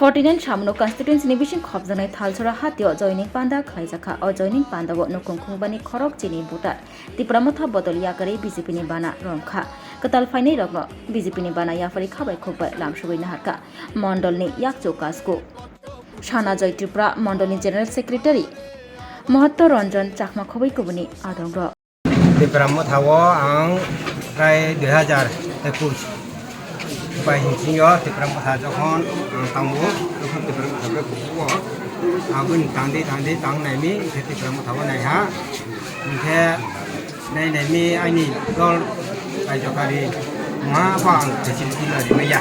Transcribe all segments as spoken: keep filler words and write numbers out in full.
Forty nine Samono constituency ni bising khopjaknai Thalsora hatio joining panda khlaijakha. O joining panda o nukung khungbani khorok chini voter Tipra Motha bodol yakarwi B J P ni bana romkha. Kwtal phainai rokno B J P ni bana yapharwi khabai khukbai lamsugwi naharkha. Mondol ni yakchu kasku Sana Joy Tripura, Mondol ni General Secretary Mahatma Ranjan Chakma khobwi kubuni adongrok. Tipra Motha o ang prai dui hazar ekush bai hinsingo Tipra Motha jokhon ang tango, jokhon Tipra Motha bai kubugo aboni tangdi tangdi tang naimi, hingkhe Tipra Motha o naiha, hingkhe nai naimi aini dol kaijokari ma ba ang facility no rimaya.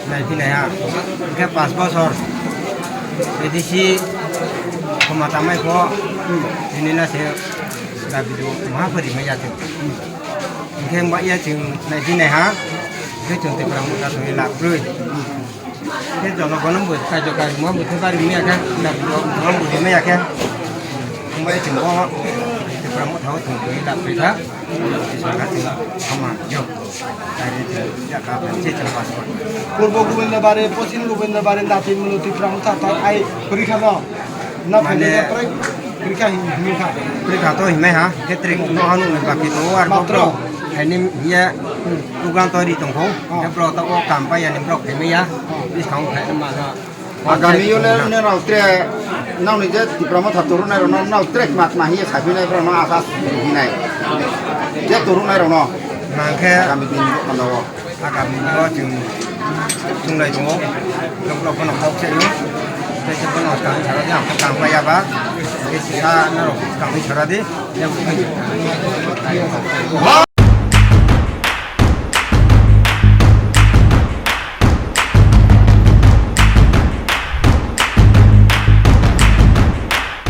Nai phi nai ha. Hingkhe pas bosor A D C khoma tamai pho tini na se dabi do ma phari ma ya thung. Hingkhe ma ya chwng nai phi nai ha. Hingkhe chwng Tipra Motha thangwi lab rwi. Hingkhe jono bono bo kaijo kai ma bo thang bari ma ya khe dabi do ma bo ri ma ya khe. Hingkhe chwng bo Tipra Motha o thangwi lab rwi kha. Sorkar chwng khama yo. Purbo Gobindabari, Poschim Gobindabari, Dati Mulu, Tipra Motha, Thar, ai, Purikha no. Na Mane phainai prai Purikha hin, hin kha. Purikha to himai ha, hat-trick no hanu ni baki to, ar Matro. Bro. Haini hiya program to ri tong kho. Oh. He bro to o kam pa ya ni bro khaimai ya. Oh. Bis khang khai ma na. Agami yo le ne rao tre nao ni je Tipra Motha torunai rao no nao tre mat ma hiye sapi nai bro no asa hinai. Je torunai rao no. Nangkhe agami din yo kono wo. Agami yo chwng chwng lai tongo. Lok lok kono kok se yo. Tei se kono tang sara di ang tang pa ya ba. Tei sisa na rao tang sara di.